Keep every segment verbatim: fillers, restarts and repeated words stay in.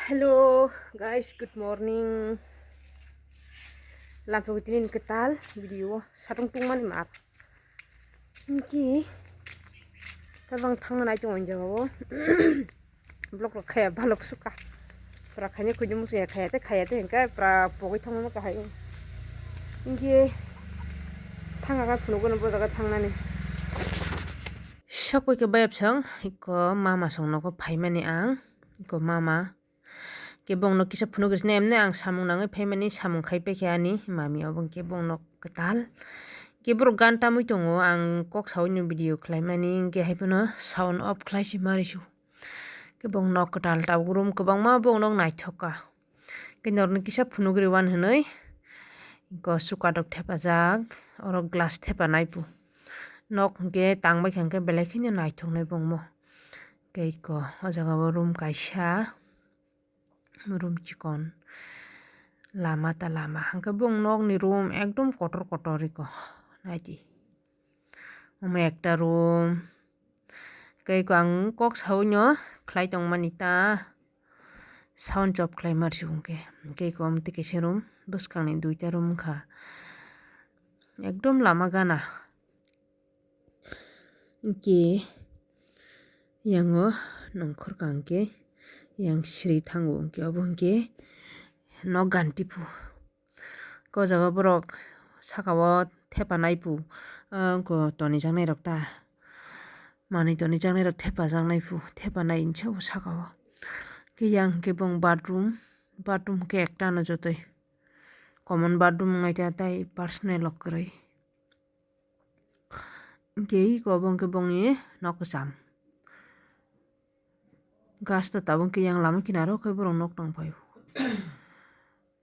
Hello guys, good morning. Lampha tini kwtal video o satung tungmani mar. Inki tabang thangna nai tongo jaga o. Vlog rok khaya balok suka. Pura khaini khuini musu ya khaya te khaya te hingke pura pogoi thangma kahai. Inki thanga ka phunuk bono bo jaga thangnani. Sokoi ke bayap song iko mama song nogo phaimani ang. Iko mama. Ke bongno kisa phunuk ri sina emne ang samung nangwi phaimani samung khai paikha ani mami obo hwnkhe bongno kwtal. Ke borok gan tamwi tongo ang kok saui no video khlaimani hwnkhe hai phano sound off khlai si mari su. Ke bong nok kwtal tabuk room kwbangma bong nok naithok ka. Ke norni kisa phunuk ri wan hwnwi ko suka dok thepajak oro glass thepa nai pu. Nok hwnkhe tang bai kha hwnkhe belai kheno naithok nai bongmo. Ke ko o jaga o room kaisa. Room chikon lama ta lama hwnkhe bong nokni room ekdom kotor kotor iko naidi omo ekta room tei iko ang kok saui no khlai tongmani ta sound chop khlai mar si hwnkhe tei iko omo tei kaisa room bwskangni duita room wngkha ekdom lama gana. Hwnkhe yango nongkhor kha hwnkhe yang sri thango hwnkhe obo hwnkhe nok ganti pu. O jaga borok saka o thepa nai pu, ah, wngkha tonijak nai rok ta, manwi tonijak nai rok thepa jak nai pu, thepa nai hinwi saka o. Hwnkhe yang hwnkhe bong bathroom, bathroom hwnkhe ekta no jotoi common bathroom wngnai ta tei personal rok kwrwi. Hwnkhe iko obo hwnkhe bongni nok kwcham. Gas ta tabuk hwnkhe yang lama kinaro khe borok nok tong phaio.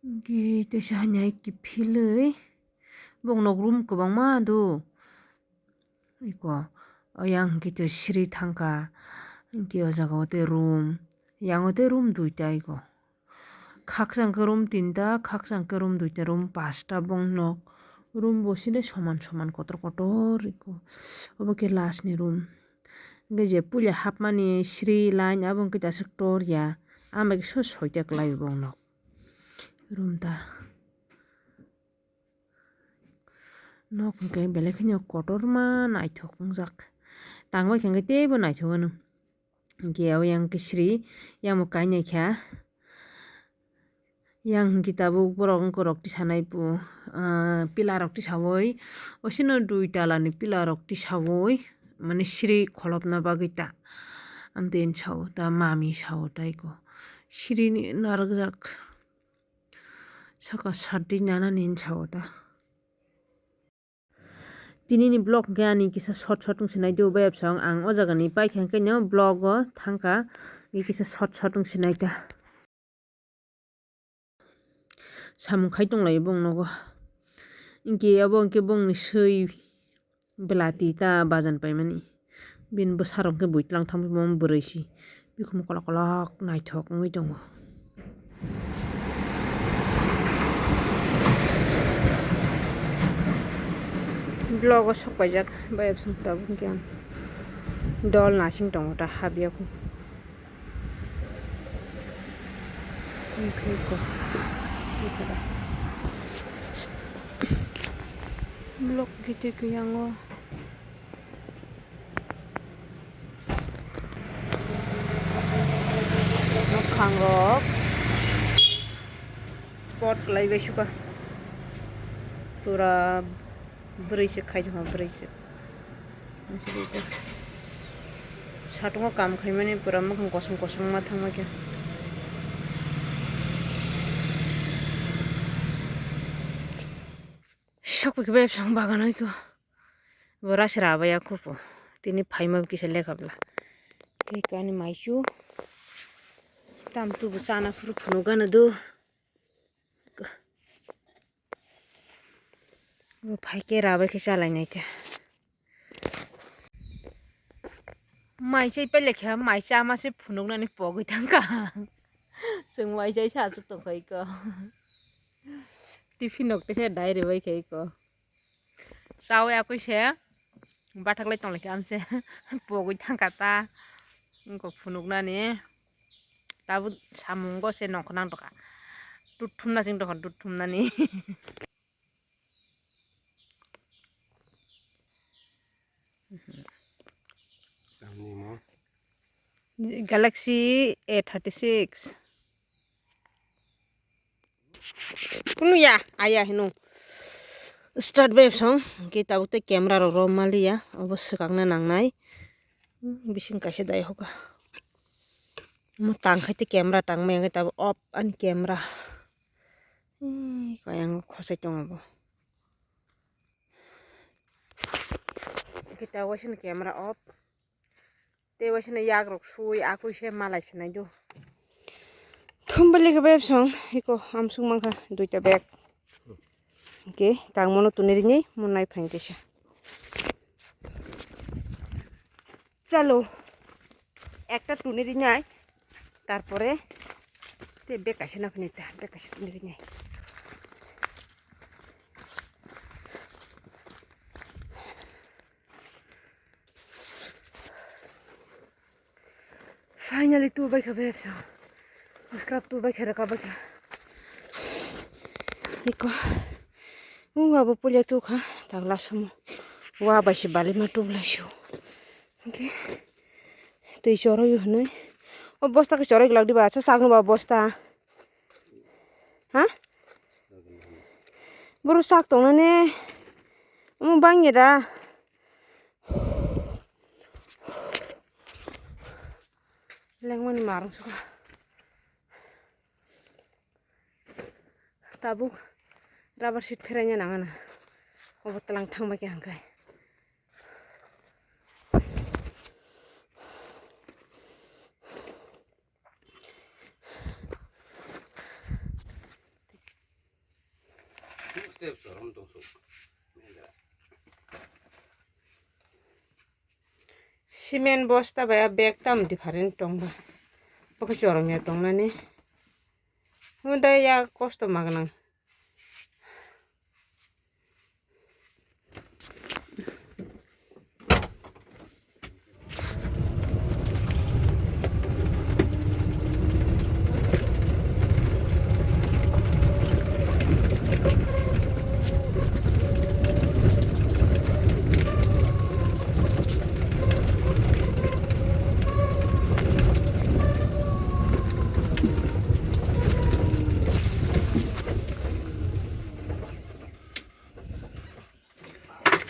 Hwnkhe teisa hanya kiphilwi bong nok room kwbangma do. Iko oyang hwnkhe to sri thangkha. Hwnkhe o jaga o tei room, yango tei room duita iko. Khakchang khe room tinta, khakchang khe room duita, room pasta bong nok. Room bo sile soman soman kotor kotor iko. Obo khe last ni room. Hwnkhe je puila hapmani sri line abo hwnkhe aswk tor ya. Ama khe so soita kwlai bong nok. Room ta. Nok hwnkhe belai kheno kotorma naithok wngjak. Tangbai khe hwnkhe teibo naithok ano. Hwnkhe o yang khe sri, yang bo kainai kha. Yang hwnkhe tabuk borok wngkha rok tisanai pu, ah, pila rok tisaui, osino dui tala ni pila rok tisaui, mane sri kholopna bagwi ta. Amtwi sao ta mami sao ta iko. Sri ni narwkjak. Saka sat di nana ni hinwi sao ta. Tini ni vlog hwnkhe ani kisa short short wngse nai do bayap song ang o jaga ni paikha hwnkhe no vlog o thangkha hwnkhe kisa short short wngse nai ta. Samung khai tong lai bong nogo hwnkhe abo hwnkhe bong ni swi belati ta bajan paimani. Bini bwsarok khe bui tlang thang bini bwrwi si bikhumu kolok kolok naithok wngwi tongo. Vlog o sok paijak bai absong tabuk hwnkhe ang dol nasing tongo ta habya khu. Vlog video khe yango. Mwkhang rok spot kwlai bai suka. Pura bwrwi se khai jokma bwrwi se. Satungo kam khaimani pura mwkhang kosom kosom ma thangma khe. Sok bai khe bai bwsang bagan oi kho. Bo rasi rabai ya khupo. Tini phaima kisa lekha bla. Tei kani maichu. Tam tubu chana phuru phunuk gana do. Bo phai khe rabai khe chalai nai khe. Mai chai pele khe mai chama se phunuk nani pogwi thang kha. Chwng mai chai sa asuk tong kha iko. Tiffin rok tesa dai ribai khe iko. Chawi akui se bathak lai tong lai khe amse pogwi thang kha ta. Wngkha phunuk nani. Abo samungo se nongkhor nang tongkha. Dut thumna sing tongkha, dut thumnani. Galaxy A thirty six. Kunu ya, aya hino. Start bai song, hwnkhe tabuk tei camera rok rom maliya, obo swkakna nangnai. Hmm, bising kaisa dai hoka. Omo tang khai tei camera tang maya khe tabuk off ani camera. Hmm, kaya wng khosai tongo bo. Hwnkhe tabuk waisano camera off. Tei waisano yagrok sui, akui se malai se nai do. Thum bali khe bai song, iko amsuk mankha duita bag. Hwnkhe tang mono tuni rini, mo nai phain kaisa. Chalo, ekta tuni rinai, tarpore tei bag kaisa na phani ta, bag kaisa tuni rinai. Finally, tu bai kha bebsa. Scrap tu bai kha raka bai kha. Iko. Unga bo pulia tu kha. Tagla sumo. Wa bai si bali ma tu blai shu. Okay. Tui choro yu hnoi. O bosta ke choro glak di ba. Sa sagno ba bosta. Ha? Boro sak tong nani. Omo bangya da. Lengmani marung suka. Tabuk rubber sheet pheraina nangana. Obo tlang thangma khe hangkai. Cement bosta bai a bag tam different tong ba. Bokhe choromya tong nani. Hwnda ya kosto magnang.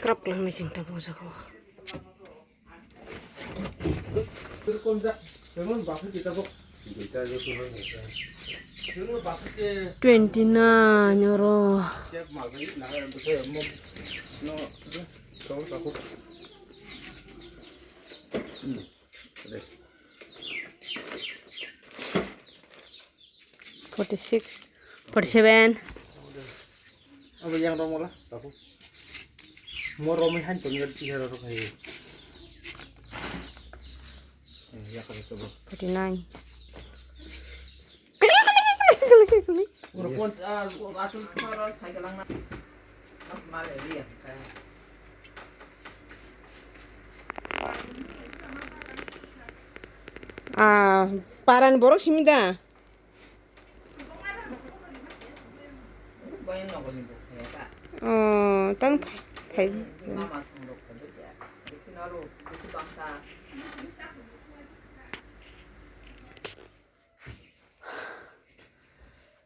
Scrap lang ni sing tabuk jago. Twenty nine oro. Forty six, forty seven. Abo yang rong wala, taku. Mo romoi han tong ya, tiga rong hai. Ya, kali tu, bro. Forty nine. Oro pon, ah, atu soro cycle ang na. Mas male, iya, kaya. Ah, paran borok simi da? Oh, tang phai, phai.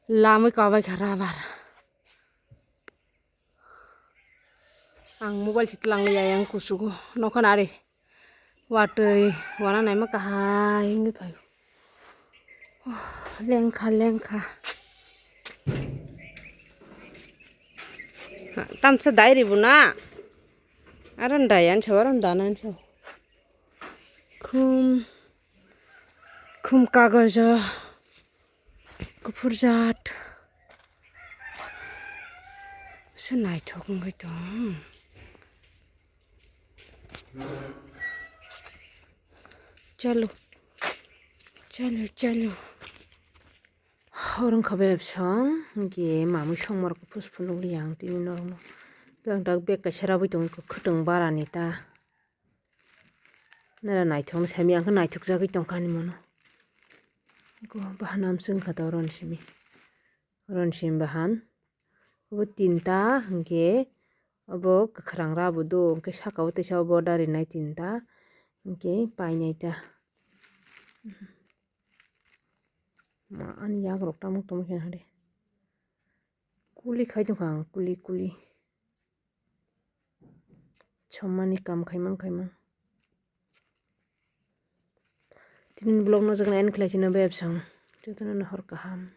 Lamwi kabai kha rabar. Ang mobile si tlang liya yang kusugo. Nokhon ari watwi wana naima kahai wngwi phaio. Oh, lengkha, lengkha. Tamsa dai ribu na. Aron dai ansa, aron dana ansa. Khum, khum kagojo. Kuphur jat. Se naithok wngwi tong. Chalo. Chalo, chalo. Oro wngkha bebsa, hwnkhe mamwi songmarok phus phunukliya ang tini norokno. Yang tak bag kaisa rabwi tongo, kwkhwtwng barani ta. Nara naithokno sami, ang khe naithokjagwi tongkha hinwi mano. Ko bahan amswng kha to ron simi. Ron sim bahan. Obo tinta hwnkhe obo kwkhwrang rabo do hwnkhe saka o teisa obo darinai tinta hwnkhe painai ta. Ma ani yak rok tamo tamo khe hade. Kuli khai tongkha ang kuli kuli. Sommani kam khaimang khaimang. Tini vlog no jagna end khlai sino bebsong. Jotono no hor kaham.